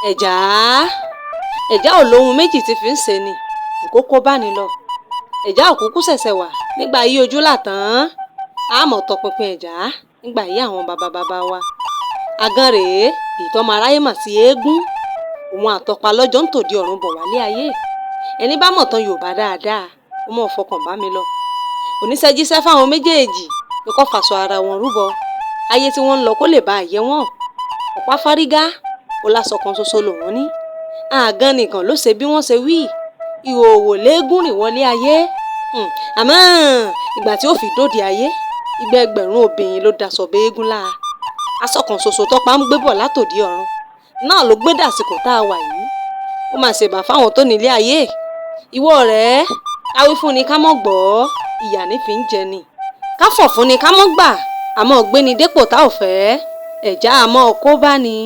Ẹ̀já ẹ̀já ò lóhun méjì tí fi ń ṣe ni ìkókó bá ní lọ. Ẹ̀já òkúkú ṣẹ̀ṣẹ̀ wà nígbà ayé ojú là tán. Àmọ́ tọpinpin ẹ̀já nígbà ayé àwọn bàbá bàbá wa. Àgàn rèé ìtọ́mọ aráyé mà sí eégún. Òun àtọpa lọ́jọ́ ń tòde ọ̀run bọ̀ wálé ayé. Ẹni bá mọ̀ tán Yorùbá dáadáa, ó mọ̀ fọkàn bá mi lọ. Oníṣẹ́ jíṣẹ́ fáwọn méjèèjì pé kó fàṣọ ara wọn rúbọ. Ayé tí wọ́n ń lọ kó lè bá àyẹ́ wọn. Ọ̀pá fárígá, ó láṣọ kan ṣoṣo lòun ní. Àgàn nìkan ló ṣe bí wọ́n ṣe wí. Ìhòòhò léégún rìn wọlé ayé. Àmọ́ ìgbà tí ó fi dóde ayé, igba ẹgbẹ̀rún obìnrin ló daṣọ béégún láa. Aṣọ kan ṣoṣo tọ́pa ń gbé bọ̀ látòdì ọ̀run náà ló gbé dàsìkò tá a wà yìí. Ó mà ṣèbà fáwọn tó nílé ayé. Ìwọ ọ̀rẹ́, ká wí fún ni ká mọ̀ gbọ́, ìyà ní fi ń jẹ ni. Ká fọ̀ fún ni ká mọ̀ gbà, àmọ́ gbéni dépò tá ò fẹ́. Ẹ̀já a mọ́ kó bá ni.